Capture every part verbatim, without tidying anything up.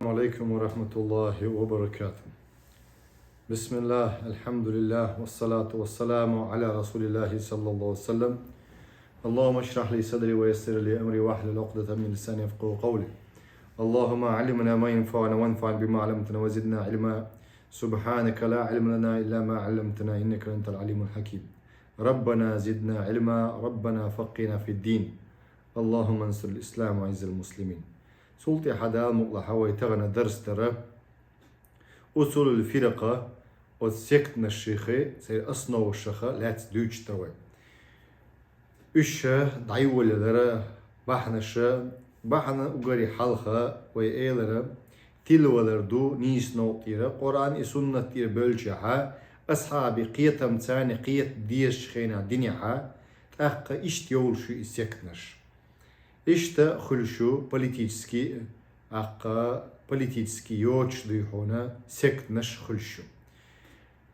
عليكم ورحمة الله وبركاته. بسم الله، الحمد لله، والصلاة والسلام على رسول الله صلى الله عليه وسلم. اللهم اشرح لي صدري ويسر لي أمري واحلل عقدة من لساني يفقهوا قولي. اللهم علمنا ما ينفعنا وانفعنا بما علمتنا وزدنا علما. سبحانك لا علم لنا إلا ما علمتنا إنك أنت العليم الحكيم. ربنا زدنا علما، ربنا فقهنا في الدين. اللهم انصر الإسلام وأعز المسلمين. Цул тӀехьа Дала мукъалахь вай тахана дарс дара. Усулул фиракъа, оцу сектанашха, церан основашха лаьцна дуьйцуш дара вай. Уьш дӀайолалара бахьанаша, бахьана уггаре хьалха вай элира, тилавалар ду нийса новкъа тӀера, Къуръан и суннат тӀера бевллачехьа, асхьабий кхетамца царна кхета дезачу хенахь динехьа, тӀаккха иштта йолуш ю и сектанаш. Иштта хуьлуш ю политически, тӀаккха политически йоцуш дуй хьуна сектанаш хуьлуш ю.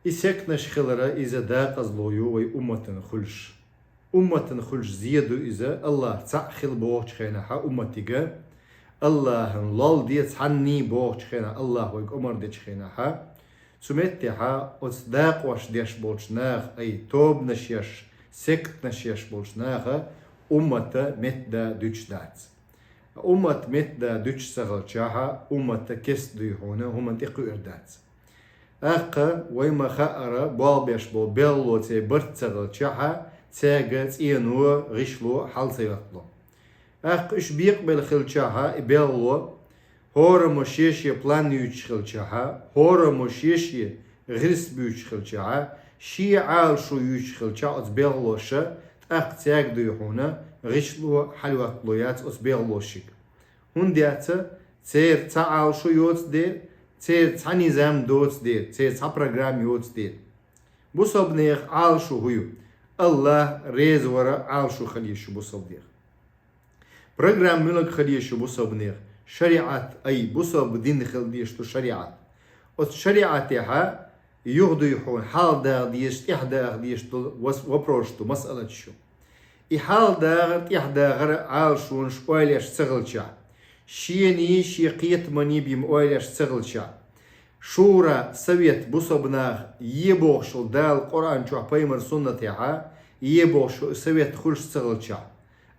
И сектанаш хилара иза декъазло ю вай умматана хуьлуш. Умматана хуьлуш зе ду иза, АллахӀ цхьаъ хила бохучу хенахьа умматига, АллахӀан лол де цхьанний бохучу хенахь, АллахӀ вайга омар дечу хенахьа, цу меттехьа оцу дакъош деш болчу наха, ай, тобанаш еш, сектанаш еш болчу наха уммата метта дуьтуш дац. Уммат метта дуьтуш ца хилчахьа, уммата кеста дуй хьуна хӀуманна тӀекхуьур дац. ТӀаккха вай ма хаъара, болх беш болу белхало церан барт ца хилчахьа, цаьрга цӀено, гӀишло хьал ца йоттало. ТӀаккха уьш бекъабелла хилчахьа, и белхало, хӀораммо шен-шен план юьйцуш хилчахьа, хӀораммо шен-шен гӀирс буьйцуш хилчахьа, шен Ӏалашо юьйцуш хилчахьа оцу белхалоша, тӀаккха цаьрга дуй хьуна гӀишло хьал йоттало яц оцу белхалошига. ХӀунда аьлча церан цхьа Ӏалашо йоцу дела, церан цхьа низам доцу дела, церан цхьа программа йоцу дела. Бусалбанех Ӏалашо хӀун ю? АллахӀ реза вара Ӏалашо хила езаш ю бусалбанех. Программа муьлхарг хила езаш ю бусалбанех? ШариӀат, ай, бусалба дин хила дезаш ду шариӀат. Оцу шариӀатехьа юха дуй хьуна хьалха даха дезаш, тӀехьа даха дезаш долу вас-, вопросаш ду, масъалаташ ю. И хьалха дахар, тӀехьа дахар Ӏалашонаш ойла еш ца хилчахь, шений, шен кхетаманий бен ойла еш ца хилчахь, шура, совет, бусалба наха е бохуш йолу Дала Къуръан чохь, пайхамар суннатехьа е бохуш йолу совет хуьлуш ца хилчахь,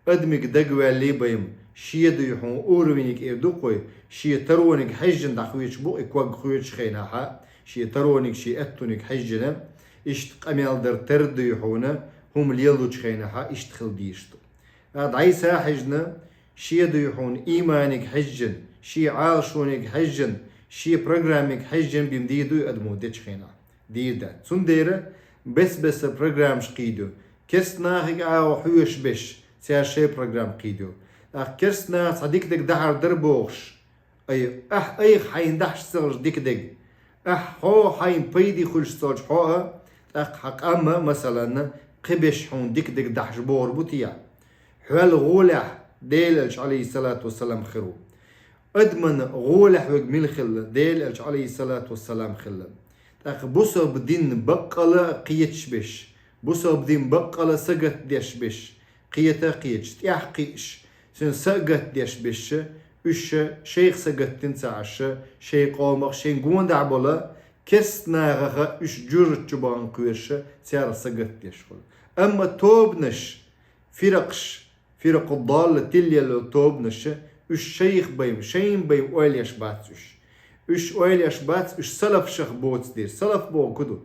адамиг дагаваьллий бен, шен дуй хьуна уровениг эр ду-кх вай, шен тарониг хьаьжжина дӀахоьцуш бу и ког хоьцучу хенахьа, шен тарониг, шен аьттониг хьаьжжина, иштта къамел дар тера дуй хьуна, хӀума лелочу хенахьа иштта хила дезаш ду. ТӀаккха дӀайса хьаьжна, шен дуй хьуна ийманиг хьаьжжина, шен Ӏалашониг хьаьжжина, шен программиг хьаьжжина бен дийр дуй адамо дечу хенахь? Дийр дац. Цундела бес-бесара программаш кхийдо. Керста нахиг агӀо хьоьжуш беш, цара шайн программа кхийдо. ТӀаккха керста наха цхьа дика дерг дахьар дара бохуш, ай, ахь айхьа хьайна дахьаш ца хилча дика дерг, ахь хьо хьайна пайде хуьлуш ца хилча хьо а, тӀаккха хьан къам а, масалан, кхин беш хьуна дика дерг дахьаш богӀур бу те? Хьол гӀолехь Делан Элча, Ӏалайхиссалату вассалам, хир ву. Адаман гӀолехь верг мила хилла? Делан Элча, Ӏалайхиссалату вассалам, хилла. ТӀаккха бусалба дин баккъала а кхеташ беш, бусалба дин баккъала а сагатдеш беш, кхета а кхеташ, тӀаьхьа кхиъаш, цуьнан са а гатдеш беш, уьш шайх сагатдина ца Ӏаш, шайн къомах, шайн гондахь болу керста нахаха уьш жожагӀате чу бахана кхоьруш, царах сагатдеш хуьлу. Амма тобанаш, фиракъаш, фиракъу долла тиллело тобанаш, уьш шайх бен, шайна бен ойла еш бац уьш. Уьш ойла еш бац, уьш салафшах боцу дела. Салаф боху ку ду?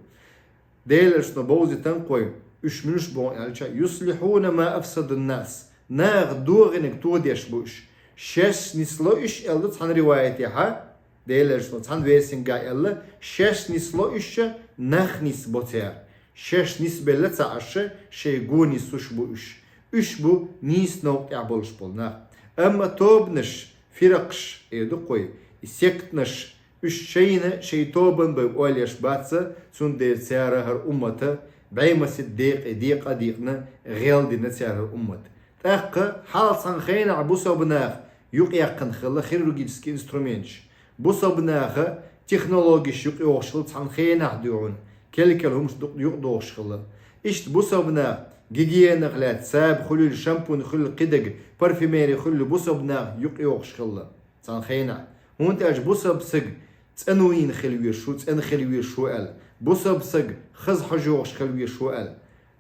Делан Элчано бовзийтина-кх вай, уьш муьлш боху аьлча, юслихьуна ма афсадун нас, наха дохийнарг тодеш бу уьш. Шаьш нисло уьш, аьлла ду цхьана риваятехьа, Делан Элчано цхьана версингахь аьлла, шаьш нисло уьш, нах нисбо цара. Шаьш нисбелла ца Ӏаш, шайн гонисуш бу уьш. Уьш бу нийса новкъа тӀехь болуш болу нах. Амма тобанаш, фиракъаш, эр ду-кх вай, и сектанаш, уьш шайна, шайн тобанна бен ойла еш бац, цундела цара хӀара уммата бӀе масех декъе декъа а декъна, гӀел дина цара хӀара уммат. ТӀаккха хьалха цхьана хенахь бусалба наха юкъаяьккхина хилла хирургический инструменташ. Бусалба наха технологиш юкъайогӀуш хилла цхьана хенахь дуьйхьуна, кел-кел хӀумаш ду-, юкъадогӀуш хилла. Иштта бусалба наха гигиенах лаьцна, саба хуьлийла, шампунь хуьлийла, кхидерг, парфюмери хуьлийла, бусалба наха юкъайогӀуш хилла цхьана хенахь. ХӀунда аьлча бусалба саг цӀено йина хила везаш ву, цӀена хила везаш ву аьлла. Бусалба саг хаза хьожа йогӀуш хила везаш ву аьлла.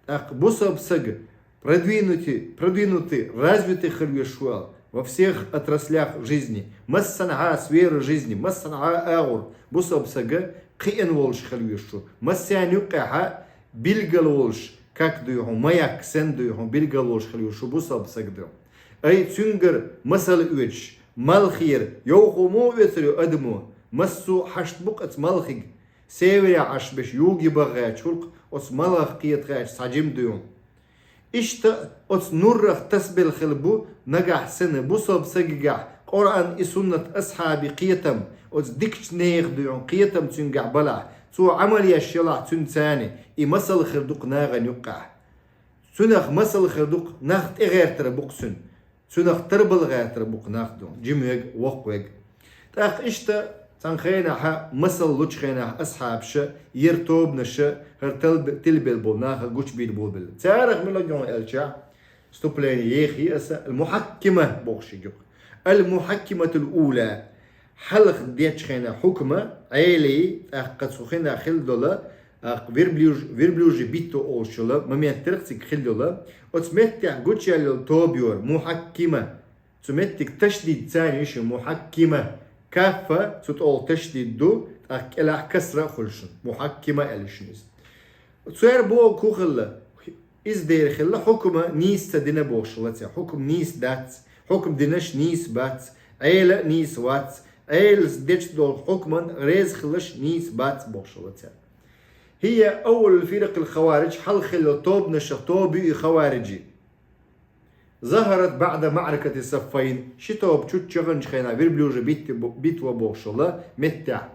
ТӀаккха бусалба саг продвинутый, продвинутый, развитый хила везаш ву аьлла. Во всех отраслях жизни. Массанхьа сфера жизни, массанхьа агӀор бусалба саг кхиъна волаш хила везаш ву. Массанена юккъехьа билггал волаш, как дуй хьона, маяк санна дуй хьона, билггал волаш хила везаш ву бусалба саг дуй. Ай, цуьнгара масал оьцуш, малхера, йовхо мо оьцур ю адамо, массо а хьашт бу-кх оцу малхига, северехь Ӏаш берш юге баха гӀерташ хӀур-кх оцу малхах кхета гӀерташ цхьа жима дуй хьона. Иштта оцу нурах тасбелла хила бу нагахь санна бусалба сагигахь Къуръан и суннат асхьабий кхетам, оцу дикачу нехан дуй хьона кхетам цуьнгахь балахь, цо Ӏамал еш елахь цуьнца, и масал хир ду-кх нахана юккъехь. Цуьнах масал хир ду-кх, нах тӀегӀертар бу-кх цуьнан. Цуьнах тарбала гӀертар бу-кх нах дуй хьона, жима верг, воккха верг. ТӀаккха иштта цхьана хенахь, масал лучу хенахь асхьабаша, яра тобанаша, хӀара тал-, тилабелла болу наха гучубийр болабелла. Царах мила гуш ю аьлча, вступление ехий аса, ал-Мухьаккима бохуш ю-кх. Ал-Мухьаккиматул ула. Хьалха дечу хенахь хьукма, Ӏелий, тӀаккха цу хенахь хилла долу, а, верблюж-, верблюжий битва олуш йолу момент дара-кх цига хилла йолу. Оцу меттехь гучуяьлла йолу тоба ю-кх, Мухьаккима. Цу меттиг ташдид царна йиш ю, Мухьаккима. Кафа цу тӀехула ташдид ду, тӀаккха кӀелахь касра а хуьлу шуна. Мухьаккима аьлла ю шуна иза. Церан бохург хӀун хилла? Иза дера хилла, хьукма нийса ца дина бохуш хилла цара. Хьукма нийса дац, хьукма динарш нийса бац, Ӏела а нийса вац, Ӏелас дечу долу хьукман реза хиларш нийса бац бохуш хилла цара. ХӀия аввалу фиракъил хаваридж, хьалха хилла тобанашах тоба ю и хавариджийн. Захарат баӀда маӀракати Саффайн, ши тоба чу чӀагӀначу хенахь, верблюжий битти-, битва бохуш йолу меттехь.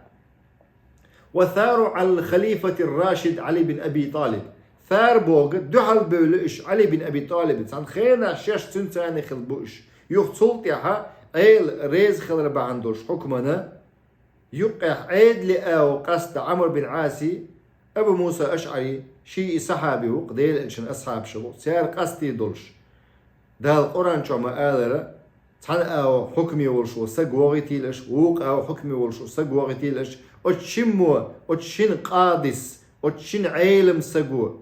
Ва сару Ӏалал халифатир рашид Ӏали бин Аби ТӀалиб. Сар бохург, дуьхьал бевлла уьш Ӏали бин Аби ТӀалиб. Цхьана хенахь шаьш цуьнца цхьаьна хилла бу уьш. Юха цул тӀаьхьа Ӏела реза хилар бахьана долуш хьукмана, юккъехь Ӏедале агӀо къаста Ӏамр бин Ӏасий, Абу Муса АшӀарий, ший и сахьаби ву-кх, Делан элчанан асхьабаш бу-кх, цара къастийна долуш. Дала Къуръан чохь ма-аллара, цхьана агӀо хьукме волуш волу саг вогӀийтийла аша, вукху агӀо хьукме волуш волу саг вогӀийтийла аша, оцу шиммо, оцу шина къадис, оцу шина Ӏелам саго,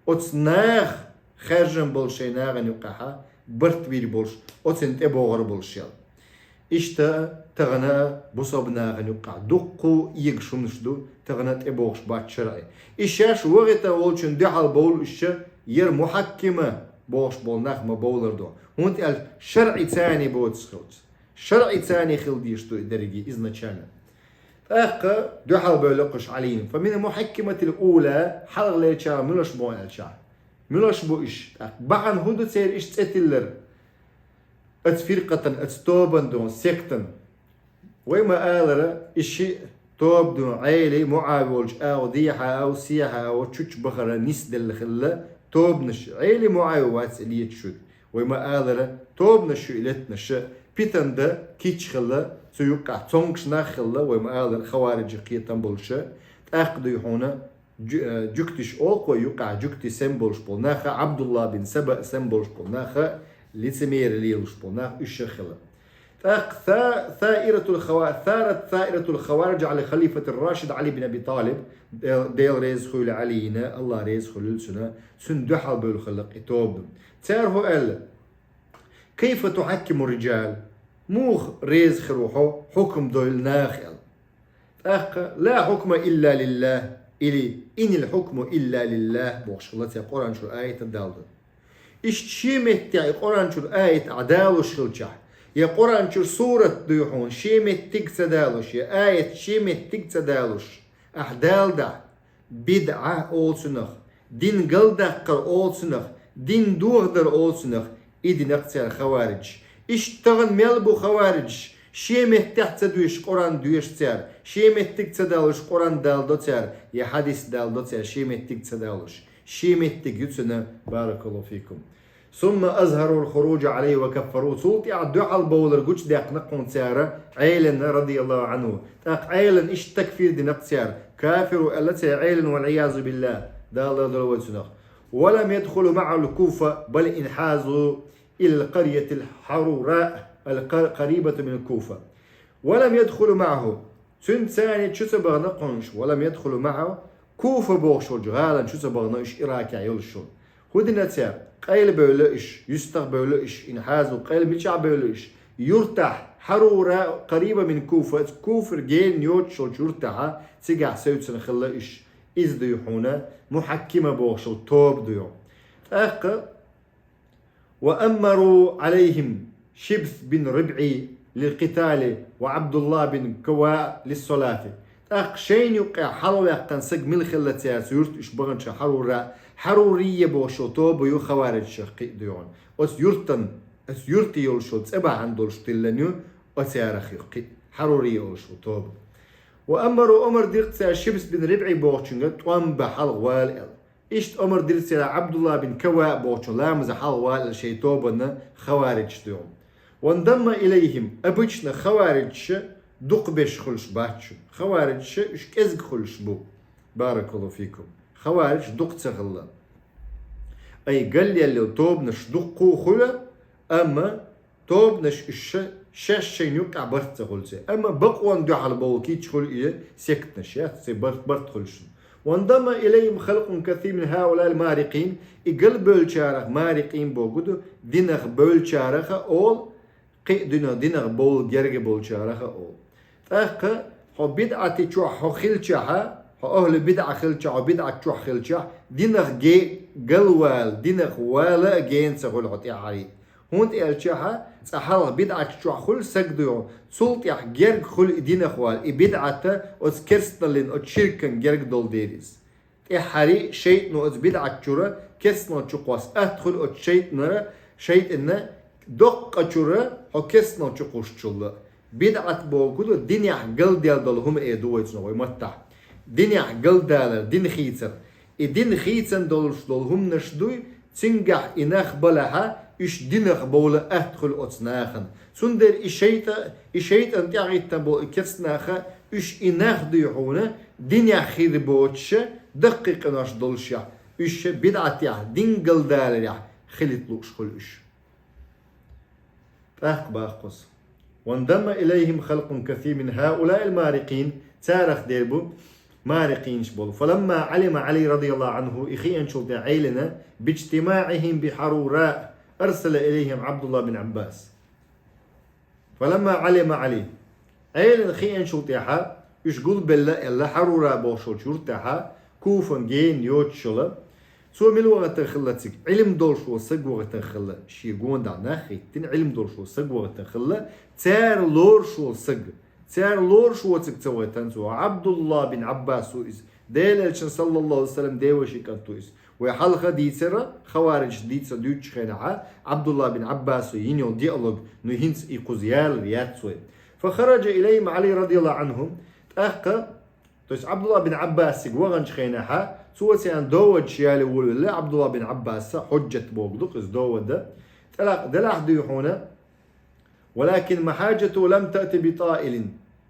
оцу наха хаьржина болу шайн нахана юккъехьа барт бийр болуш, оцунна тӀебогӀур болуш ял. Иштта тахана бусалба нахана юккъехь дуккха а эгаш хӀуманаш ду, тахана тӀебогӀуш бац шарӀе. И шаьш вогӀийтина волчун дуьхьал бовлу уьш, яра мухьаккима бохуш болу нах ма бовлар ду. ХӀунда аьлча шарӀе царна боцуш хилча. ШарӀе царна хила дезаш ду и дерриге изначально. ТӀаккха дуьхьал бевлла кхуш Ӏалийна. Фа мина мухьаккиматил ула, хьалхалерчара муьлш бу аьлча. Муьлш бу уьш? ТӀаккха бахьана хӀун ду церан иштта цӀе тиллар? Оцу фиркъатан, оцу тобан ду, сектан. Вай ма-аллара, и шиъ тоба ду, Ӏели, МуӀави волчу агӀо дехьа а, сехьа а, чучча бахара нисделла хилла тобанаш. Ӏели, МуӀави вац и леташ верг. Вай ма-аллара, тобанаш ю и леттанаш, питан дан кийча хилла, цу юккъехь цомгуш нах хилла, вай ма-аллара, хавариджийн кхетам болуш, тӀаккха дуй хьуна, жу-, э, жуьгтиш олу-кх вай юккъехь, жуьгти сема болуш болу нах, Ӏабдулла бин Саба сема болуш болу нах, лицемерие лелош болу нах, уьш а хилла. ТӀаккха са-, саиратул хава-, сарат саиратул хаваридж Ӏала халифатир рашид Ӏали бин Аби ТӀалиб, Дел-, Дела реза хуьлда Ӏалийна, Аллах реза хуьлийла цунна, цуьнан дуьхьал бевлла хилла-кх и тоба. Цара хӀун аьлла? Кайфа тухьаккиму риджал? Муха реза хир ву хьо хьукам дойла наха аьлла. ТӀаккха: «Ла хьукма илла лиллах», или: «Инил хьукму илла лиллах», бохуш хилла церан Къуръан чуьра аят а далла. Иштта шен меттехь и Къуръан чуьра аят ахь далуш хилчахь, я Къуръан чуьра сурат дуй хьуна шен меттиг ца далуш, я аят шен меттиг ца далуш ахь даладахь, бидӀа олу цунах, дин галдаккхар олу цунах, дин дохадар олу цунах, и дина-кх цара хавариджаш. Иштта тахана мел бу хавариджаш, шен меттехь ца доьшуш Къуръан доьшу цара, шен меттиг ца далуш Къуръан даладо цара, я хьадис даладо цара, шен меттиг ца далуш. Шен меттиг ю цуьнан, баракаллаху фикум. Сумма азхарул хуруджа Ӏалайхи ва каффару. Цул тӀаьхьа дуьхьал бовлар гучудаьккхина-кх хьуна цара Ӏелана, радияллаху Ӏанху. ТӀаккха Ӏелана иштта такфир дина-кх цара. Кафир ву аьлла цара Ӏелана, вал Ӏиязу биллах. Дала лардойла вай цунах. Ва лам ядхулу маӀахул Куфа, бал инхьазу илал къарьятил хьарура, ал-къа-, къарибату минал Куфа. ولم يدخلوا معه. Цуьнца цхьана чу ца бахана кхунш. ولم يدخلوا معه. Куфа бохуш йолчу гӀалана чу ца бахана уьш Иракехь йолуш йолу. ХӀун дина цара? Къайлабевлла уьш, юьстахбевлла уьш, инхьазу къайла мичахь бевлла уьш? Юртахь, Хьарура, قريبة من كوفة, Куфара гена йоцуш йолчу юртахьа, цигахь севцина хилла уьш. Иза дуй хьуна, Мухьаккима бохуш йолу тоба дуй хьуна. ТӀаккха وأمروا عليهم شبث بن ربعي للقتال وعبد الله بن كواء للصلاة. ТӀаккха шайна юккъехь хьалаваьккхина саг мила хилла цаьрца юрта уьш баханчу Хьарура, Хьарурийя бохуш йолу тоба ю хавариджашах кхин а дуй хьуна. Оцу юртан, оцу юрта йолуш йолу цӀе бахьана долуш тиллина ю, оцарах ю кхин а, Хьарурийя йолуш йолу тоба. وأمروا, омра дира цара Шибс бин РибӀи бохучуьнга тӀом бан хьалха вала аьлла. Иштта омра дира цара Абдулла бин Кава бохучун ламаза хьалха вала аьлла шайн тобанна хавариджаш дуй хьуна. وانضم إليهم, обычно хавариджаш дукха берш хуьлуш бац шуна. Хавариджаш уьш кӀезиг хуьлуш бу. بارك الله فيكم. Хавариджаш дукха ца хилла. Ай, галъяьлла йолу тобанаш дуккха а хуьлу, амма тобанаш уьш ша-, шаьш шайна юккъехь барт ца хуьлу церан. Амма бакъонна дуьхьал бовла кийча хуьлу и сектанаш, яц, церан барт, барт хуьлу шуна. وانضم إليهم خلق كثير من هؤلاء المارقين, и галбевллачарах, марикъин бохург ду, динах бевллачарах а олу, кхин а динах, динах бовла герга болчарах а олу. ТӀаккха хьо бидӀати чохь хьо хилчахьа, хьо ахӀлу бидӀа хилчахь, хьо бидӀати чохь хилчахь, динах ге-, галвала, динах вала а гена ца хуьлу хьо тӀаьхьарий. ХӀунда аьлчахьа, цкъа хьалха бидӀати чохь хуьлу саг дуй хьуна, цул тӀаьхьа герга хуьлу и динах вала, и бидӀата оцу керстаналлин, оцу ширкан герга долу дела иза. ТӀаьхьарий шайтӀано оцу бидӀат чуьра керстанал чу кхосса атта хуьлу оцу шайтӀанара, шайтӀанна доккха чуьра хьо керстанал чу кхуссучул. БидӀат бохург ду динехь галдаьлла долу хӀума эр ду вай цунах вай маттахь. Динехь галдалар, дин хийцар. И дин хийцан долуш долу хӀуманаш дуй, цуьнгахь и нах балахьа, уьш динах бовла атта хуьлу оцу нахана. Цундела и шайтӀа-, и шайтӀан тӀаьхьахӀиттина болу и керстанаха, уьш и нах дуй хьуна, динехь хир боцуша, даккхий къинош долушехь, уьш бидӀатехь, дин галдаларехь хилийта лууш хуьлу уьш. ТӀаккха боху кхуза: وانضم إليهم خلق كثير من هؤلاء المارقين, царах дер бу марикъинаш болу. فلما علم علي رضي الله عنه, и хиъначул тӀаьхьа Ӏелина, باجتماعهم بحروراء أرسل إليهم عبد الله بن عباس. فلما علم علي, Ӏелина хиъначул тӀаьхьа, уьш гулбелла аьлла Хьарура бохуш йолчу юртахьа, Куфан гена йоцуш йолу. Цо мила вахийтина хилла цига? Ӏилма долуш волу саг вахийтина хилла. Шен гонаха нах хӀиттина, Ӏилма долуш волу саг вахийтина хилла. Цара лоруш волу саг. Цара лоруш воцург ца вахийтина цо. Абдулла бин Аббас ву иза. Делан элчан, саллаллаху алейхи ва саллям, девашин кӀант ву иза. Вай хьалха дийцира, хавариджаш дийца дуьйцучу хенахьа, Абдулла бин Аббасо йина йолу диалог, ну, хӀинца и кхуза ялар яц вай. فخرج إليهم علي رضي الله عنه. ТӀаккха, то есть Абдулла бин Аббас цига ваханчу хенахьа, цо царна доводаш яле волавелла Абдулла бин Аббаса, хьуджат бохург ду-кх иза, довода. ТӀаккха делахь дуй хьуна, ولكن محاجته لم تأت بطائل.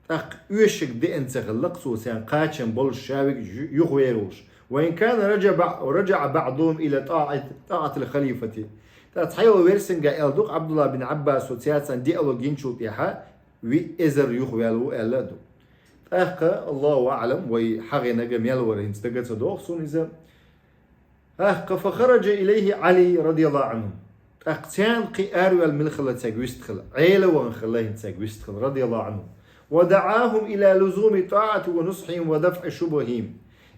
ТӀаккха оьшург деана ца хилла-кх цо, царна кхачам болуш, ша вигча юхавер волуш. وإن كان رجع بع-, رجع بعضهم إلى طاعة، طاعة الخليفة. ТӀаккха цхьайолу версенга аьлла ду-кх, Абдулла бин Аббасо цаьрца диалог йинчул тӀаьхьа виъ эзар юхаваьлла ву аьлла а ду. ТӀаккха, Аллаху аӀлам, вай хьахийнарг мел вара хӀинца дага ца догӀу суна иза. ТӀаккха فخرج إليه علي رضي الله عنه. ТӀаккха царна кхин араваьлла мила хилла цаьрга вистхила. Ӏела вахана хилла хӀинца цаьрга вистхила, رضي الله عنه. ودعاهم إلى لزوم طاعته ونصحهم ودفع شبههم.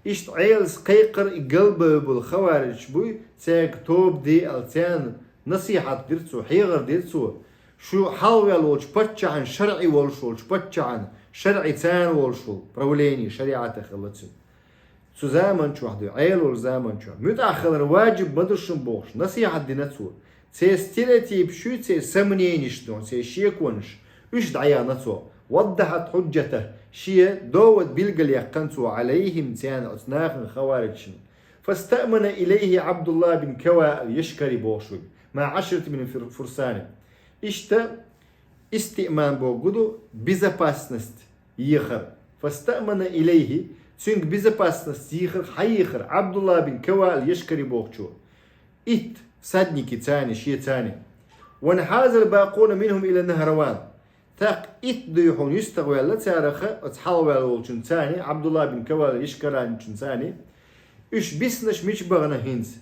Иштта Ӏелас кхайкхира и галбевлла болу хавариджаш буй, цаьрга тоба де аьлла, царна насихьат дира цо, хьехар дира цо. Шу хьалхаваьлла волчу паччахьан шарӀи волуш волчу паччахьан шарӀи царна волуш волу, правление, шариӀата хилла цуьнан. Цу заман чохь дуй, Ӏела волу заман чохь. МуьтӀахь хилар ваджиб ма ду шуна бохуш, насихьат дина цо. Церан стереотипаш ю, церан сомненеш ду, церан шеконаш. Уьш дӀаяхна цо. وضحت حجته, шен довод билгалъяьккхина цо, عليهم, царна, оцу нахана, хавариджашна. فاستأمن إليه عبد الله بن كواء اليشكري бохуш верг, مع عشرة من فر-, فرسانه. Иштта, истиъман бохург ду безопасность ехар. فاستأمن إليه, цуьнга безопасность ехар, хьан ехар, Абдулла бин Кава ал-Яшкари бохучо. Итт всадники царна, шен царна. وانحاز الباقون منهم إلى النهروان. ТӀаккха итт дуй хьуна йистагӀваьлла царех, оцу хьалхаваьлла волчуьнцани, Ӏабдулла бин Кавал йишкаранчуьнцани, уьш биснарш мича бахана хӀинца?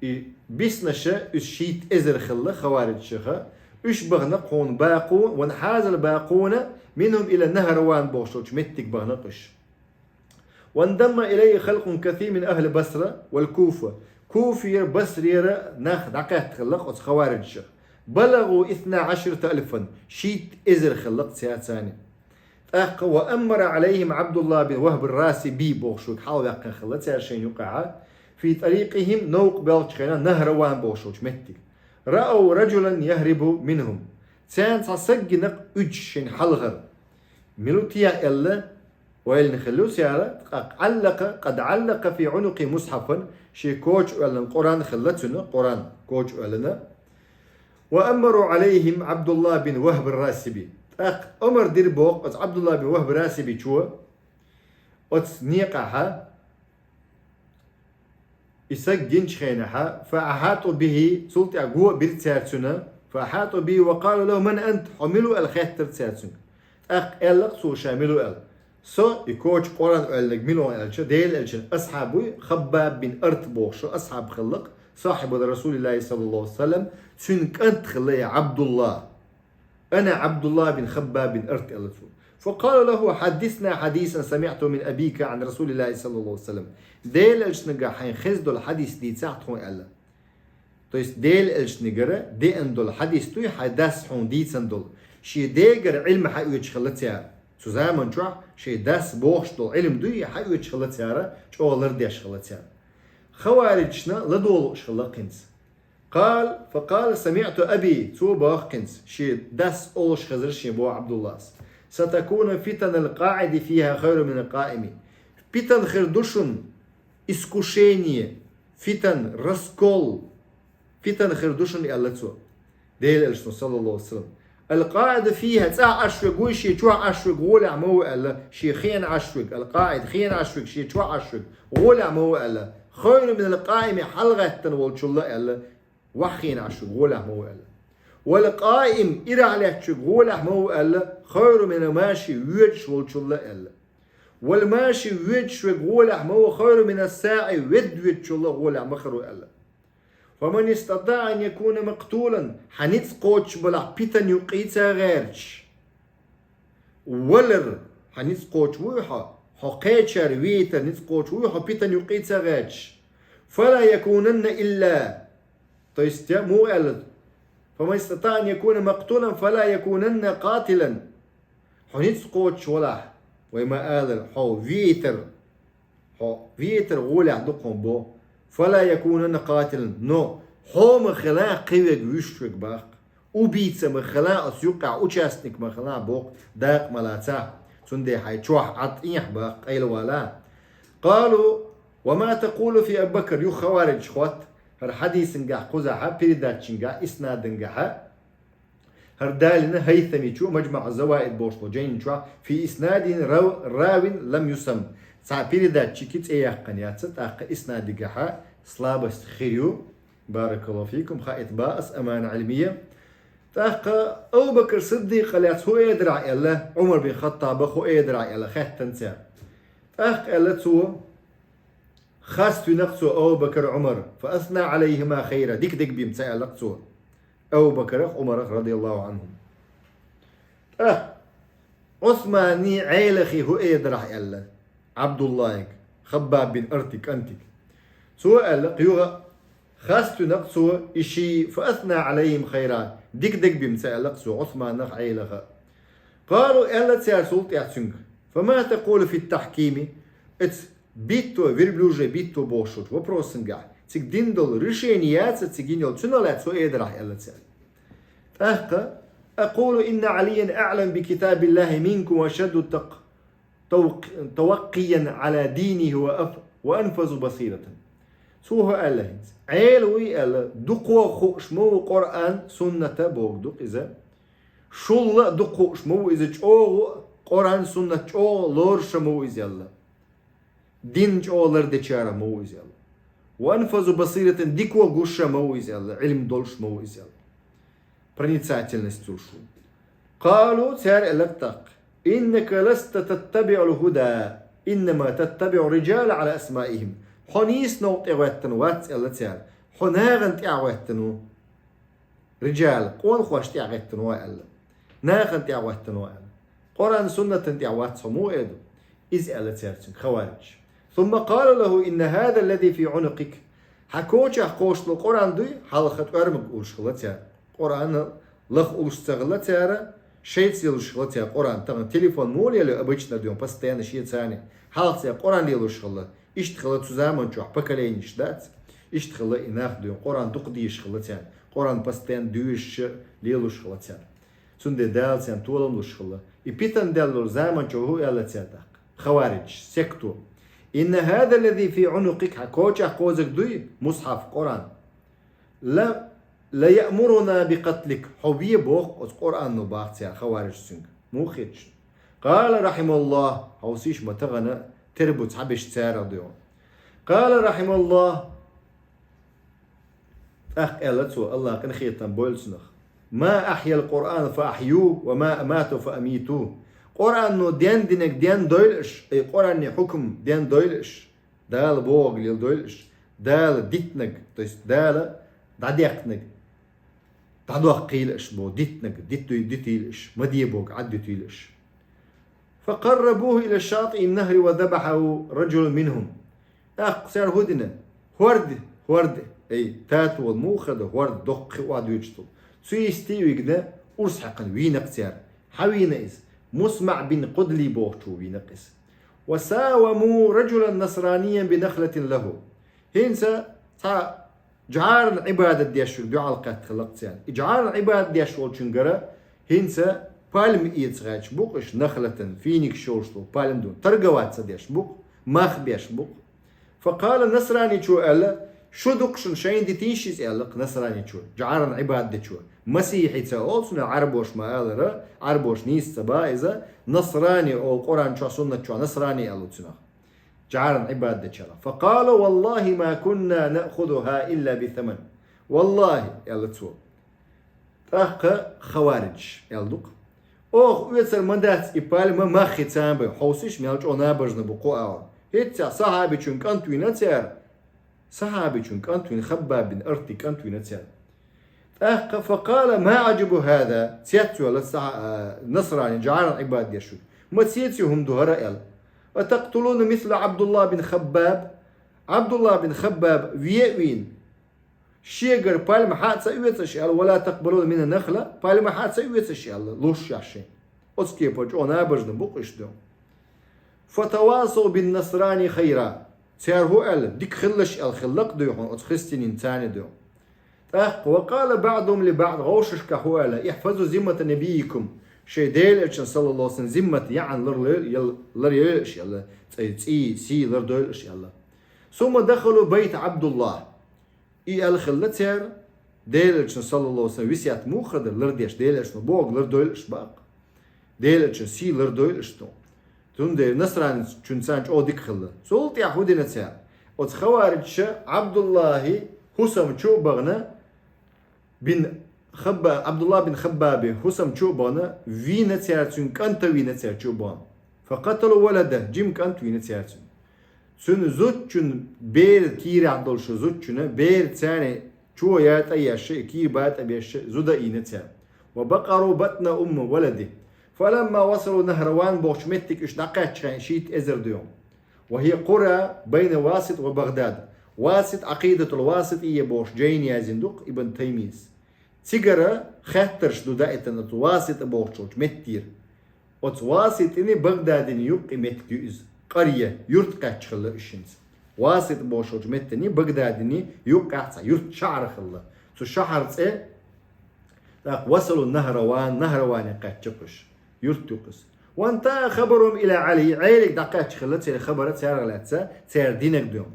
И биснарш, уьш шийтта эзар хилла хавариджех, уьш бахана хьуна бакъу, وانحاز الباقون منهم إلى نهروان бохуш йолчу меттиг бахана уьш. وانضم إليه خلق كثير من أهل البصرة والكوفة. Куфера, Басрера нах дӀакхетта хилла оцу хавариджех. بلغوا اثنا عشرة ألفا, шийтта эзар хилла цаьрцани. ТӀаккха وأمر عليهم عبد الله بن وهب الراسبي бохуш верг хьалаваьккхина хилла цара шайна юкъахь, في طريقهم, новкъа боьлхучу хенахь Нахраван бохуш йолчу меттиг. رأوا رجلا يهرب منهم. Царна цхьа саг гина уьдуш шайна хьалхара. Мила ву те аьлла, ойлина хилла цара, ткъа علق، قد علق في عنقه مصحفا, шен коча оьллина Къуръан хилла цуьнан, Къуръан коча оьллина. وأمروا عليهم عبد الله بن وهب الراسبي. ТӀаккха омар дира боху оцу Ӏабдулла бин Вахб Расибичо оцу некъахь, и саг гинчу хенахь, فأحاطوا به, цул тӀаьхьа го а бира цара цуьнан, فأحاطوا به وقالوا له: من أنت؟ Хьо мила ву аьлла хаьттира цара цуьнга. ТӀаккха аьлла-кх цо ша мила ву аьлла. Со и коча Къуръан оьллинарг мила ву аьлча, Делан элчанан асхьаб вуй, Хаббаб бин Арт бохуш асхьаб хилла-кх, صاحب رسول الله صلى الله عليه وسلم, цуьнан кӀант хилла и Ӏабдулла. أنا عبد الله بن خباب بن أرت аьлла цо. فقال له: حدثنا حديثا سمعته من أبيك عن رسول الله صلى الله عليه وسلم. Делан элчанагахь хьайна хезна долу хьадис дийцахь тхуна аьлла. То есть Делан элчанагара деана долу хьадис дуй хьайн дас хьуна дийцина долу. Шен дегара Ӏилма хьаоьцуш хилла цара. Цу заман чохь шен дас бохуш долу Ӏилма дуй хьаоьцуш хилла цара, чӀогӀа лардеш хилла цара. Хавариджашна ладогӀа лууш хилла-кх хӀинца. قال، فقال: سمعت أبي, цо боху-кх хӀинца, шен дас олуш хезира шен боху Ӏабдуллас: ستكون فتن القاعد فيها خير من القائم. Питан хир ду шуна, искушение, фитан, раскол, фитан хир ду шуна, аьлла цо. Делан элчано, صلى الله عليه وسلم. القاعد فيها, цӀахь Ӏаш верг вуй, шен чохь Ӏаш верг гӀолехь ма ву аьлла, шен хенахь Ӏаш верг, القاعد, хенахь Ӏаш верг, шен чохь Ӏаш верг гӀолехь ма ву аьлла, خير من القائم, хьалагӀаьттина волчул а аьлла, ваьххьа хенахь Ӏаш верг гӀолехь ма ву аьлла. والقائم, ирахь лаьтташ верг гӀолехь ма ву аьлла, خير من الماشي, воьдуш волчул а аьлла. والماشي, воьдуш верг гӀолехь ма ву, خير من الساعي, ведда воьдучул а гӀолехь ма хир ву аьлла. فمن استطاع أن يكون مقتولا, хьан ницкъ кхочуш балахь питан юккъе ца гӀерташ. Валар, хьан ницкъ кхочуш вуй хьо, хьо кхечара вейтар ницкъ кхочуш вуй хьо питан юккъе ца гӀерташ. فلا يكونن إلا, то есть, я, муха аьлла, فمن استطاع أن يكون مقتولا فلا يكونن قاتلا. Хьо ницкъ кхочуш валахь, вай ма-аллара, хьо вейтар, хьо вейтар гӀолехь ду-кх хьуна боху, فلا يكونن قاتلا, но хьо ма хила кхин верг вуьйш верг боху-кх. Убийца ма хила, оцу юккъехь участник ма хила боху, дакъа ма лацахь, цундела хьайн чохь Ӏад Ӏехьа боху, къайлавала. قالوا: وما تقول في أبي بكر؟ Юха хавариджаша хотту хӀара хьадисангахь кхузахь, передачангахь, иснадангахь. ХӀара далийна ХӀайтамичо МаджмаӀу Заваид бохуш болу жайни чохь في إسناده راو لم يسم. Цхьа передатчике цӀе яьккхина яц, тӀаккха иснадигахь слабость хир ю. بارك الله فيكم, хаийта боху ас, амана Ӏилмия. ТӀаккха Абу Бакр Сиддикъа лаьцна хӀун эр дара аьлла, Ӏумар бин Хаттаба хӀун эр дара аьлла хаьттина цара. ТӀаккха аьлла цо, Хаставина-кх цо Абу Бакр, Ӏумар, فأثنى عليهما خيرا, дика дерг бина ца аьлла-кх цо Абу Бакрах, Ӏумарах, رضي الله عنهم. ТӀаккха Ӏусманан Ӏелахе хӀун эр дара аьлла, Ӏабдуллахьига, Хаббаб бин Артин кӀантига. Цо аьлла-кх юха, хаставина-кх цо и шиъ, فأثنى عليهم خيرا, дика дерг бина ца аьлла-кх цо Ӏусманах, Ӏелаха. قالوا, аьлла цара цул тӀаьхьа цуьнга: فما تقول في التحكيم؟ Эцу битто, верблюжий битто бохуш вопросангахь, цига дина долу решение яц, цига йина йолу, цунах лаьцна хӀун эр дара аьлла цара. ТӀаккха: أقول إن عليا أعلم بكتاب الله منكم وأشد تق-، توق-، توقيا على دينه وأف-، وأنفذ بصيرة. Цо хӀун аьлла хӀинца? Ӏела вуй аьлла, дукха хууш ма ву Къуръан, сунната боху ду-кх иза. Шул а дукха хууш ма ву иза, чӀогӀа Къуръан, суннат чӀогӀа лоруш ма ву иза аьлла. Дин чӀогӀа лардечарах ма ву иза аьлла. وأنفذ بصيرة, дико гуш ма ву иза аьлла, Ӏилма долуш ма ву иза аьлла. Проницательность цуьнан шу. قالوا, цара аьлар тӀаккха: إنك لست تتبع الهدى إنما تتبع الرجال على أسمائهم. Хьо нийса новкъа тӀехӀоьттина вац, аьлла цара. Хьо нахана тӀехӀоьттина ву. رجال, къонахошна тӀехӀоьттина ву, аьлла. Нахана тӀехӀоьттина ву, аьлла. Къуръан-суннатана тӀехь вац хьо, муха аьлла? Иза аьлла цара цуьнга, хаварижаша. ثم قال له: إن هذا الذي في عنقك. Хьан кочахь кхоссаш долу Къуръан дуй, хьалха тӀоьрмаг уллуш хилла цара. Къуръан лаха уллуш ца хилла цара, шайца лелош хилла цара Къуръан. Тахана телефон муха лелайо обычно дуьйна, постоянно шен царна. Хьалха цара Къуръан лелош хилла. Иштта хилла цу заманчохь поколенеш, дац? Иштта хилла и нах дуьйна, Къуръан дукха дезаш хилла царна. Къуръан постоянно доьшуш, лелош хилла цара. Цундела Дала царна толам луш хилла. И питана даьлла долу заманчохь хӀун аьлла цара тӀаккха? Хаварижаша, секто. إن هذا الذي في عنقك, хьан кочахь кхозарг дуй, мусхьаф, Къуръан. لا، ليأمرنا بقتلك. Хьо ве боху оцу Къуръано, боху цара, хаварижаша цуьнга. Муха хеташ? قال: رحم الله. Хьовсийша, ма тахана тера бу цхьаберш царах дуьйна. قال: رحم الله. ТӀаккха аьлла цо, АллахӀа къинхетам бойла цунах: ما أحيا القرآن فأحيوه وما أماته فأميتوه. Къуръано дендинарг дендойла аша, ай, Къуръанан хьукам дендойла аша, Дала бохург леладойла аша, Дала дитинарг, то есть Дала дӀадехнарг дӀадоккхийла аша боху, дитинарг дитуй-, дитийла аша, ма де бохург Ӏад дитийла аша. فقربوه إلى شاطئ النهر وذبحه رجل منهم. ТӀаккха цара хӀун дина? ХӀорда, хӀорда, ай, татолу муха ду, хӀорда доккха хи охьадоьдуш долу. Цу йисте а вигна, урс хьаькхна вийнакъ цара. Хьан вийна иза? مصمع بن قدلي бохучо вийнакъ иза. وساوموا رجلا نصرانيا بنخلة له. ХӀинца цхьа жӀаран Ӏибадат деш верг дуьхьал кхетта хиллакх царна. И жӀаран Ӏибадат деш волчуьнгара хӀинца пальма эца гӀерташ бу-кх уьш, нахлатан, финикаш йолуш долу пальма ду. Торговать ца деш бу-кх, мах беш бу-кх. فقال, насраничо аьлла: «Шу ду-кх шуна шайна дитийша иза», — аьлла-кх насраничо, жӀаран Ӏибадат дечо. Масихьи ца олу цунах, Ӏарбоша ма-аллара, Ӏарбоша нийса ца боху иза, насрани олу Къуръан чохь, суннат чохь насрани аьлла цунах. ЖӀаран Ӏибадат дечарах. فقال: «والله ما كنا نأخذها إلا بثمن». «Валлахи, — аьлла цо, — тӀаккха хаваридж аьлла ду-кх: оха оьцур ма дац и пальма маххи царна бен, хьовсийша, мел чӀогӀа набожна бу кху агӀор». ХӀинца сахьабичун кӀант вийна цара. Сахьабичун кӀант вийна, Хаббаб бин Арти кӀант вийна цара. ТӀаккха: «فقال: ما عجب هذا», цецвелла сахьа-, а, насрани, жӀаран Ӏибадат деш ву. «Ма цеций хӀума ду хӀара», — аьлла. «أتقتلون مثل عبد الله بن خباب؟» Ӏабдулла бин Хаббаб ве а вийна, шегара пальма хьа а ца оьцуш аьлла, «ولا تقبلون منه نخلة», пальма хьа а ца оьцуш аьлла, луш шаьш шайн. Оцу кепара чӀогӀа набожна бу-кх уьш ду. «فتواصوا بالنصراني خيرا». Цара хӀун аьлла, дика хилалаш аьлла хилла-кх дуй хьуна оцу христианин царна дуй. ТӀаккха: «وقال بعضهم لبعض», вовшашкахь хӀун аьлла: «احفظوا ذمة نبيكم». Шайн Делан Элчан, саллаллаху алейхи ва саллям, зиммат яӀан лар-, лар-, лар-, ларъелаш аьлла, цӀе-, цӀий, сий лардойлаш аьлла. «ثم دخلوا بيت عبد الله». И аьлла хилла цара, Делан Элчан, саллаллаху алейхи ва саллям, весет муха дар лардеш, Делан Элчано бохург лардойлаш бакъ. Делан Элчан сий лардойлаш ду. Цундела насраничун царна чӀогӀа дика хилла. Цул тӀаьхьа хӀун дина цара? Оцу хаваридша Ӏабдуллахи хӀусам чу а бахана, бин Хабба-, Ӏабдулла бин Хаббаби хӀусам чу а бахана, вийна цара цуьнан кӀанта, вийна цара чу а бахана. «فقتلوا ولده», жима кӀант вийна цара цуьнан. Цуьнан зудчун бер, кийрахь долуш зудчуьнан бер царна чу а тӀе а еш, кийра бан тӀе а беш, зуда а йийна цара. «وبقروا بطن أم ولده». «فلما وصلوا نهروان» бохучу меттиг уьш дӀакхаьчча хьайн шийтта эзар дуьйна. «وهي قرى بين واسط وبغداد». Васит, Ӏакъидатул Васитийя бохуш жайна яздина ду-кх Ибн Таймийс. Цигара хеттарш ду даийтина оцу Васита бохучу меттера. Оцу Васитина, Багдадина юккъе меттиг ю иза. Къарья, юрт кхаьчча хилла уьш хӀинца. Васита бохучу меттана, Багдадина юккъехь цхьа юрт, шахьар хилла. Цу шахьар цӀе, тӀаккха «وصلوا نهروان», Нахьраване кхаьчча-кх уьш. Юрт ю-кх иза. «وانتهى خبرهم إلى علي». Ӏелига дӀакхаьчча хилла церан хабар, царах лаьцна цара динарг ду.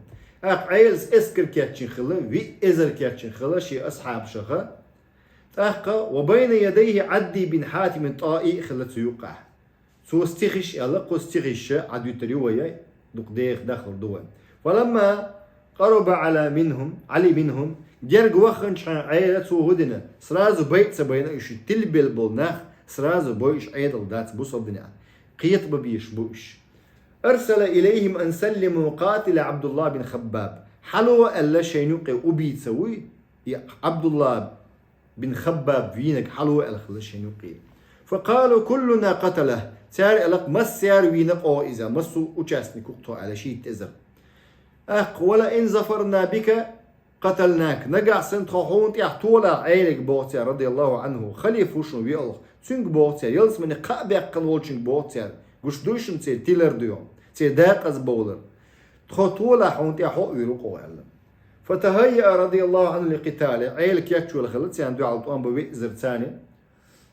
ТӀаккха Ӏелас эскар кечйина хилла, виъ эзар кечйина хилла шен асхьабашха. ТӀаккха: «وبين يديه عدي بن حاتم الطائي» хилла цу юккъехь. Цо стихаш аьлла, кху стихаш Ӏадуьтур ю вай, дукха деха дахар ду вай. «فلما قرب على منهم، علي منهم», герга ваханчу хьайн Ӏела цо хӀун дина, сразу байъа ца байна уьш, тилбелла болу нах сразу бой уж Ӏедал дац бусалба динехь. Кхетабан безаш бу уж. أرسل إليهم أن سلموا قاتل عبد الله بن خباب. Хьало аьлла шайна юкъе убийца вуй, и Ӏабдулла бин Хаббаб вийнарг хьало аьлла хилла шайна юкъе. فقالوا كلنا قتله. Цара аьлла-кх, массара вийна-кх оха иза, массо а участник ву-кх тхо аьлла, шийтта эзар. ТӀаккха: ولئن ظفرنا بك قتلناك. Нагахь санна тхо хьуна тӀехь толахь Ӏелига, боху цара, رضي الله عنه, халифа ву шун веалгӀа, цуьнга, боху цара, ялсамане кхаъ баьккхина волчуьнга, боху цара, гуш дуй шуна церан тилар дуй хьуна, церан декъаза бовлар. Тхо толахь хьуна тӀехь хьо а вуьр ву-кх оха аьлла. فتهيأ رضي الله عنه لقتاله. Ӏела кечвелла хилла царна дуьхьал тӀом бан виъзар царна.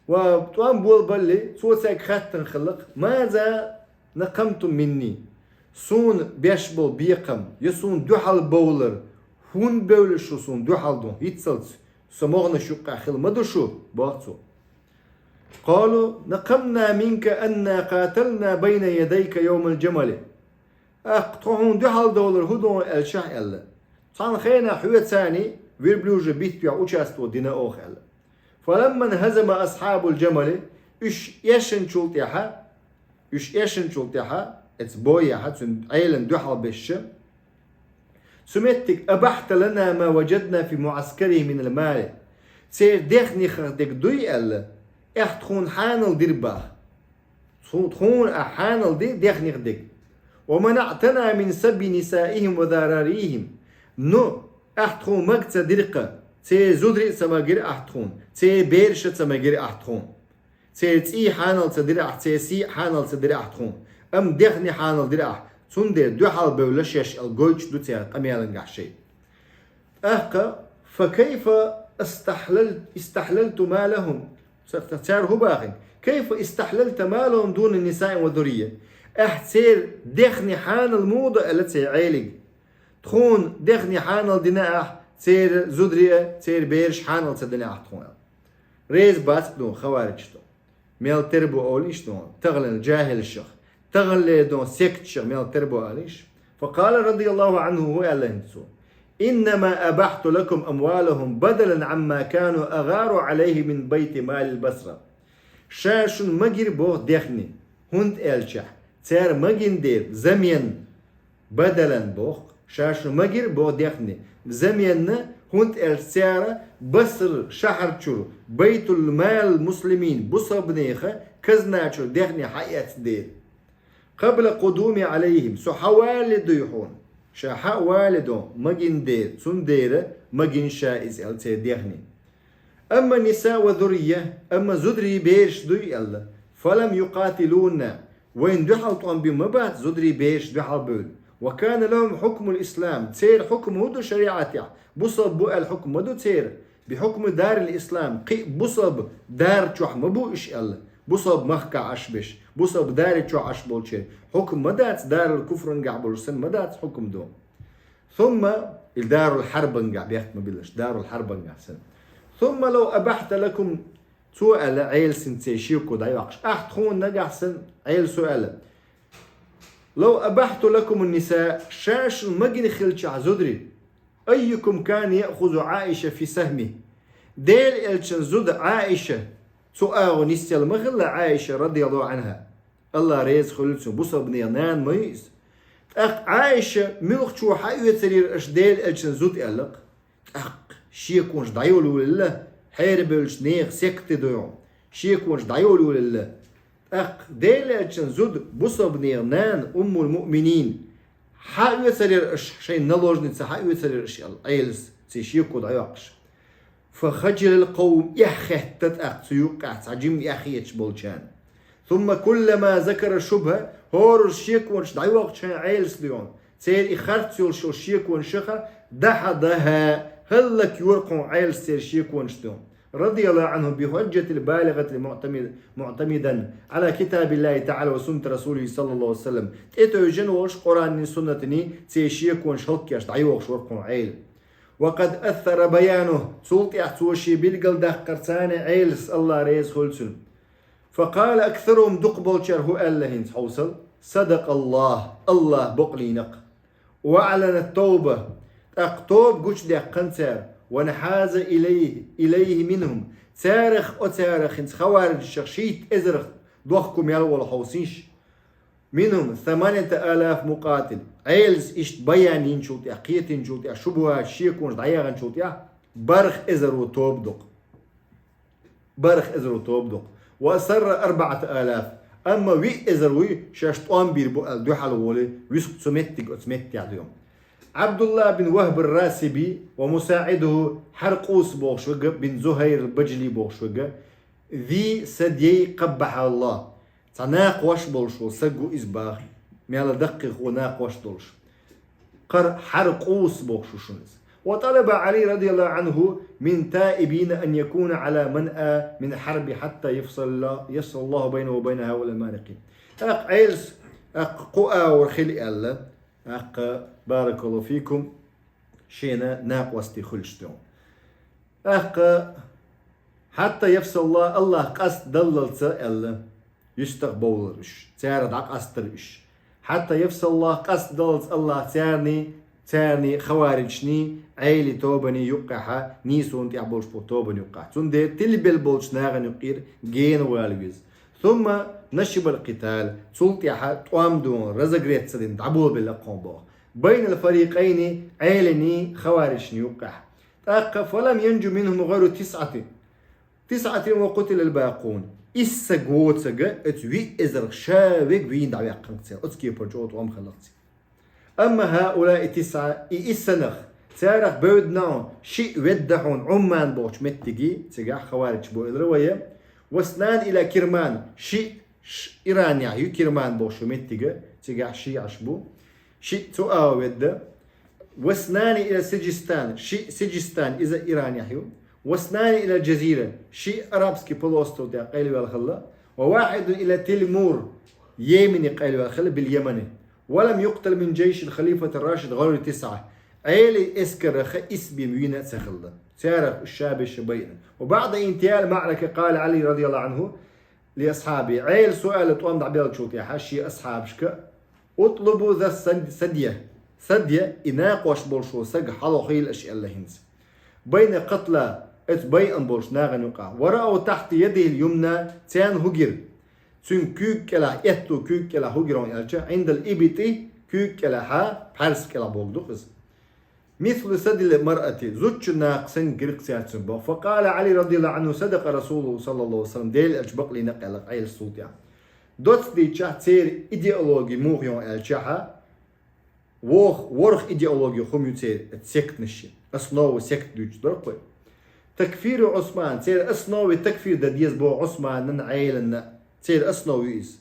Ва тӀом болабале, цо цаьрга хаьттина хилла-кх: ماذا نقمتم مني؟ Суна беш болу бекхам, я суна дуьхьал бовлар, хӀунда бевлла шу суна дуьхьал дун? ХӀинццалц со могӀанаш юккъехь хилла ма ду шу, боху цо. قالوا نقمنا منك أنا قاتلنا بين يديك يوم الجمل. ТӀаккха тхо хьуна дуьхьал довлар хӀун ду аьлча аьлла, цхьана хенахь хьоьца верблюжий битта юкъахь участвовать дина оха аьлла. فلما انهزم أصحاب الجمل, уьш эшначул тӀаьхьа, уьш эшначул тӀаьхьа, эца бойехь, цуьнан Ӏелана дуьхьал бешча, цу меттиг أبحت لنا ما وجدنا في معسكره من المال. Церан дехнех дерг дуй аьлла, ахь тхуна хьанал дира боху. Тху-, тхуна ахь хьанал ди дехнех дерг. ومنعتنا من سبي نسائهم وذراريهم. Ну, ахь тхуна мага ца дира-кх, церан зударий а ца магира ахь тхуна, церан бераш а ца магира ахь тхуна. Церан цӀий хьанал ца дира ахь, церан сий а хьанал ца дира ахь тхуна. Амма дехне хьанал дира ахь, цундела дуьхьал бевлла шаьш аьлла гойтуш ду церан къамелангахь шайн. ТӀаккха: فكيف استحلل-, استحللت مالهم؟ Ца-, ца-, цара хӀун боху? كيف استحللت مالهم دون نساء وذرية؟ Ахь церан дехне хьанал муха до аьлла церан Ӏелига? Тхуна дехне хьанал дина ахь, церан зударий а, церан бераш хьанал ца дина ахь тхуна аьлла. Реза бац-кх дуна хаваричаш дуна. Мел тера бу олийша дуна, таханлерчу жахӀилашах, таханлерчу дуна секташах мел тера бу олийша. فقال رضي الله عنه, хӀун аьлла хӀинца цо: إنما أبحت لكم أموالهم بدلا عما كانوا أغاروا عليه من بيت مال البصرة. Ша шуна магира боху дехне, хӀунда аьлча цара магина дела, замен, بدلا боху, ша шуна магира боху дехне, заменна, хӀунда аьлча цара Басра шахьар чуьра بيت مال المسلمين, бусалбанехан казна чуьра дехне хьаэцна дела. قبل قدومي عليهم, со хьавалале дуй хьуна. Ша хьа а валале дуна, магина дела, цундела магина ша иза аьлла церан дехне. أما النساء والذرية, амма зударий, бераш дуй аьлла, فلم يقاتلونا, вайна дуьхьал тӀом бина ма бац зударий, бераш дуьхьал бевлла. وكان لهم حكم الإسلام, церан хьукам хӀун ду шариӀатехь? Бусалба бу аьлла хьукам ма ду церан. بحكم دار الإسلام, кхин а бусалба дара чохь ма бу уьш аьлла. Бусалба махкахь Ӏаш беш, бусалба дара чохь Ӏаш болчеран хьукам ма дац, дарул куфрангахь болуш санна ма дац хьукам ду. ثم, или дарул хьарбангахь бехк ма биллалаш, дарул хьарбангахь санна. ثم لو أبحت لكم, цо аьлла, Ӏелас церан шеко дӀайоккхуш, ахь тхуна нагахь санна, Ӏелас аьлла: لو أبحت لكم النساء, ша шуна магина хилчахь зударий, أيكم كان يأخذ عائشة في سهمه؟ Делан элчан зуда Ӏаиша цу агӀо нисъелла ма хилла, Ӏаиша, رضي الله عنها. АллахӀ реза хуьлда цунна, бусалбанехан нана ма ю иза. ТӀаккха Ӏаиша муьлхачо хьаоьцур яра аша Делан элчан зуда аьлла-кх. ТӀаккха шеконаш дӀайолавелла, хьерабевллачу нехан секте дуй хьуна, шеконаш дӀайолавелла. ТӀаккха Делан элчан зуда, бусалбанехан нана, Уммул-Муъминин, хьаоьцур яра аша, шайн наложница хьаоьцур яра аша аьлла, Ӏелас церан шеко дӀайоккхуш. فخجل القوم, эхь хетта тӀаккха цу юккъехь цхьа жимма эхь хеташ болчарна. ثم كلما ذكر الشبهة, хӀоруш шеконаш дӀайоккхучу хенахь Ӏелас дуй хьуна, церан и харц йолуш йолу шеконашха, دحضها, хӀаллакйора-кх хьуна Ӏелас церан шеконаш дуй хьуна, رضي الله عنه بحجة البالغة المعتمد-, معتمدا على كتاب الله تعالى وسنة رسوله صلى الله عليه وسلم, тӀетевжина волуш Къуръанний, суннатний церан шеконаш хӀаллакъеш дӀайохуш вара-кх хьуна Ӏела. وقد أثر بيانه, цул тӀаьхьа цо шен билгалдаккхарца Ӏелас, АллахӀ реза хуьлда цунна. فقال أكثرهم, дукхахболчара хӀун аьлла хӀинца хьовсал: صدق الله, АллахӀ бакълийна-кх. وأعلن التوبة, тӀаккха тоба гучудаьккхина цара, وانحاز إليه, إليه منهم, Царах, о царах хӀинца хаварижех шийтта эзарах дохко мел вола хьовсийш. منهم ثمانية آلاف مقاتل. Ӏелас иштта баян йинчул тӀехьа, кхетинчул тӀехьа, шубухӀат шеконаш дӀаяханчул тӀехьа, барх эзар ву тоба дукха. Барх эзар ву тоба дукха. وأسر أربعة آلاف. Амма виъ эзар вуй шаьш тӀом бийр бу аьлла дуьхьал волий, вуьск цу меттиг оцу меттехь дуьйна. Ӏабдулла бин Вахб ар-Расиби ва мусаӀидуху Хьаркъус бохуш вега, бин Зухайр ал-Бажали бохуш вега, ذي ثديي قبحه الله. Цхьа накхош болуш волу саг ву иза баха, мела даккхих ву накхош долуш. Кхара Хьаркъус бохуш ву шуна иза. وطلب علي رضي الله عنه من التائبين أن يكون على منأى من الحرب حتى يفصل الله، يفصل الله بينه وبين هؤلاء المارقين. ТӀаккха Ӏелас, тӀаккха кху агӀор хила аьлла, тӀаккха, баракаллаху фикум, шена накъостий хуьлуш ду. ТӀаккха, حتى يفصل الله, Аллах къастдаллалца аьлла, юьстах бовлар уьш, цара дӀакъастар уьш. حتى يفصل الله, къастдаллалца Аллах царний, царний хаваричний, Ӏели тобани юккъехьа, нийсонан тӀехь болуш бу тобани юккъехь. Цундела тилбелла болчу нахана юккъера гена вала веза. ثم نشب القتال, цул тӀехьа тӀом дон, разогреться дина, дӀаболабелла кхуьн боху. بين الفريقين, Ӏелиний, хаваричний юккъехь. ТӀаккха فلم ينج منهم غير تسعة. تسعة وقتل الباقون. Исс саг воцург, оцу виъ эзарх ша верг вийна дӀаваьккхина цара. Оцу кепара чӀогӀа тӀом хилла цигахь. أما هؤلاء التسعة, и исс нах, царах бевдда хьуна, шиъ ведда хьуна Ӏумман бохучу меттиге, цигахь хаварич бу элира вай, واثنان إلى كرمان, шиъ ш-, Иранехь ю Кирман бохучу меттиге, цигахь шиъаш бу. Шиъ цу агӀор ведда. واثنان إلى سجستان, шиъ Сиджистан, иза Иранехь ю. واثنان إلى الجزيرة, шиъ Арабский полуостров тӀехь къайлавелла хилла. وواحد إلى تلمور, Йемене къайлавелла хилла, باليمن. ولم يقتل من جيش الخليفة الراشد غير تسعة. Ӏели эскарах исс бен вийна а ца хилла. Царах уьш ша беш байина. وبعد انتهاء المعركة قال علي رضي الله عنه لأصحابه. Ӏели суала тӀом дӀабеллачул тӀаьхьа шен асхьабашка: اطلبوا ذا السد-، السدية. Садья, и накъош болуш волу саг хьалахийла аша аьлла хӀинца. بين القتلى, оцу байина болчу нахана юкъахь. ورأوا تحت يده اليمنى, царна хӀу гира. Цуьнан куьйга кӀелахь, аьтту куьйга кӀелахь хӀу гира аьлча, عند الإبط, куьйга кӀелахьа, пхьаьрса кӀелахь болу ду иза. مثل ثدي المرأة, зудчун накха санна гира цаьрца боху. فقال علي رضي الله عنه: صدق رسول الله صلى الله عليه وسلم, Делан элча бакълийна аьлла Ӏелас цул тӀаьхьа. Доцца дийцчахь церан идеологи муха ю аьлчахьа, вох-, ворхӀ идеологи хӀума ю церан, сектанаш, основа сект дуьйцуш дара кхуьй. تكفير عثمان, церан основа такфир дан деза боху Ӏусманан, Ӏеланна, церан основа ю иза.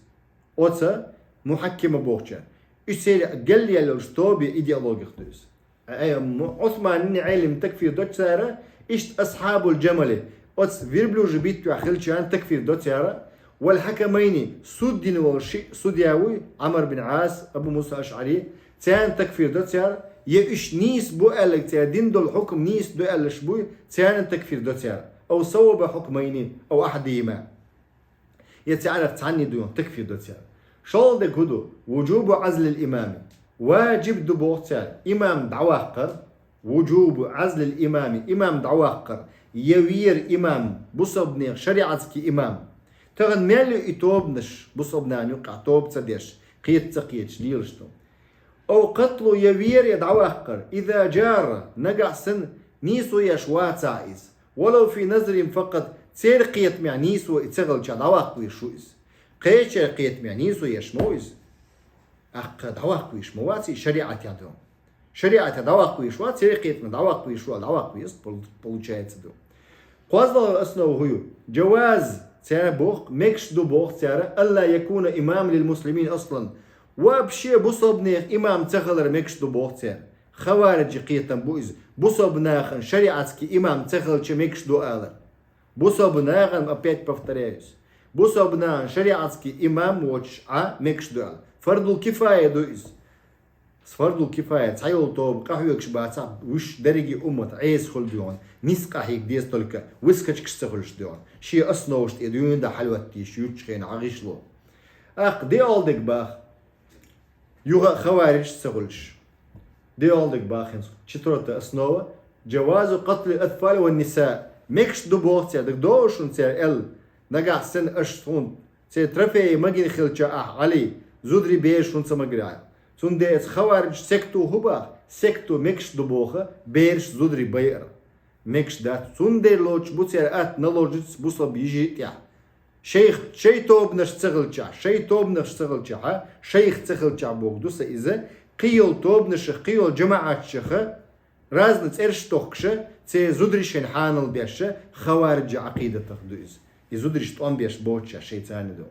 Оцу мухьаккима бохуча. Уьш церан гел яьлла йолуш тоба идеологих ду иза. Ай, м-, Ӏусманан, Ӏелин такфир до цара, иштта асхьабул джамали, оцу верблюжий биттахь хилчарна такфир до цара, вал хьакамайни, суд дина волу ши судья вуй, Ӏамр бин Ӏас, Абу Муса АшӀари, царна такфир до цара, я уьш нийса бу аьлларг, цара дина долу хьукам нийса ду аьлларш буй, царна такфир до цара. Ав савваба хьукмайни, ав ахьадихима. Я цаьрах цхьанне ду, такфир до цара. ШолгӀа дерг хӀун ду? وجوب عزل الإمام. Важиб ду боху цара имам дӀаваккхар. وجوب عزل الإمام, имам дӀаваккхар. Я вера имам, бусалбанех шариатский имам. Тахана мел ю и тобанаш, бусалбанан юккъахь тоба ца деш, кхета ца кхеташ лелаш ду. أو قتله, я вера, я дӀаваккхар. إذا جار, нагахь санна нийсо еш вацахь иза. ولو في نظر فقط, церан кхетамехь нийсо и ца хилча дӀаваккха везаш ву иза. Кхечеран кхетамехь нийсо еш ма ву иза. ТӀаккха дӀаваккха везаш ма вац и шариатехь ду. Шариатехь дӀаваккха везаш вац, церан кхетамехь дӀаваккха везаш ву, дӀаваккха веза, пол-, получается ду. КхозлагӀа основа хӀун ю? جواز, цара боху, мегаш ду боху цара, ألا يكون إمام للمسلمين أصلا. Вообще бусалбанех имам ца хилар мегаш ду боху цара. Хавариджи кхетам бу иза. Бусалба нахана шариатский имам ца хилча мегаш ду алар. Бусалба нахана, опять повторяюсь, бусалба нахана шариатский имам воцуш Ӏа мегаш ду алар. Фардул кифая ду иза. Фардул кифая, цхьа йолу тоба къахьоьгуш бацахь, вуьш дерриге уммат Ӏеса хуьлу дуьйхьна, низ къахьийга деза только, выскочкаш ца хуьлуш дуьйхьна. Шен основаш тӀе дуьйна дан хьалаваттийша, юьртачу хенахь Ӏа гӀишло. ТӀаккха диъалдерг баха. Юха а хаварижаш ца хуьлуш. Диъалдерг баха хӀинца. Четвёртая основа. جواز قتل الأطفال والنساء. Мегаш ду боху цара, дагадогӀу шуна цара аьлла, нагахь санна аша тхуна церан трофей магийна хилча ахь, Ӏали, зударий бераш хӀунда ца магарехь. Цундела хаваридж секто хӀун боху, секто мегаш ду боху, бераш зударий байар. Мегаш дац, цундела лоцуш бу цара атта наложниц бусалба йижи тӀехь. Шайх, шай тобанаш ца хилчахь, шай тобанаш ца хилчахьа, шайх ца хилчахь боху ду сан иза, кхийолу тобанашах, кхийолу жамаӀаташаха, разный цӀераш тохкуша, церан зударий шайна хьанал беша, хавариджа Ӏакъидатах ду иза. И зудариш тӀом беш боцуша шайца ду.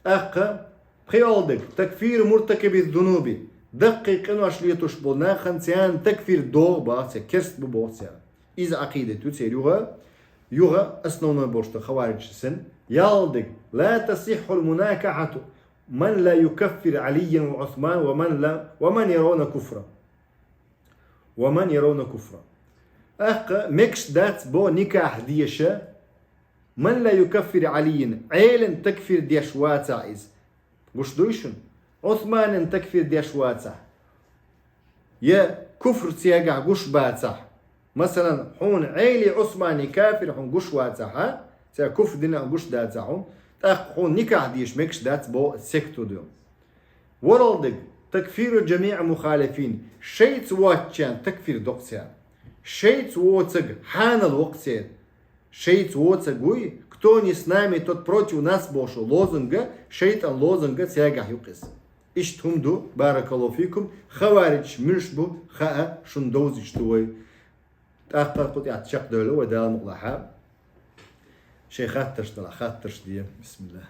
ТӀаккха, пхиолдиг, такфиру муртакиби зунуби, даккхий къинош летуш болу нахана царна такфир догӀу боху цара, керст бу боху цара. Иза Ӏакъидат ю церан юха, юха основной болуш ду хавариджа сан. Ялдиг, ла тасиххул мунакахату ман ла юкаффир Алиян ва Усман ва ман ла, ва ман яравна куфра. Ва ман яравна куфра. ТӀаккха мегаш дац бо никахь деша, ман ла юкаффир Алиян, Ӏелин такфир деш вацахь иза. Гуш дуй шуна? Усманан такфир деш вацахь. Я куфр цигахь гуш бацахь. Масалан, хьуна Ӏели Усмани кафир хьуна гуш вацахьа, цара куфр дина гуш дацахь хьуна, тӀаккха хьуна никахь деша мегаш дац бо секто ду. Воралдиг, такфиру жамиъ мухалифин, шайца воцчарна такфир докъу цара. Шайца воцаг хьанал вокъу церан. Шайца воцаг вуй, кто не с нами, тот против нас бохуш лозунга, шайтӀан лозунга цигахь юкъа иза. Иштта хӀума ду, баракаллаху фикум, хавариджаш муьлш бу, хаа шуна довзуьйтуш ду вай. ТӀаккха кху тӀехь чекхдевлла вай Дала мукъалахь. Шайн хаттарш далахь, хаттарш де. Бисмилла.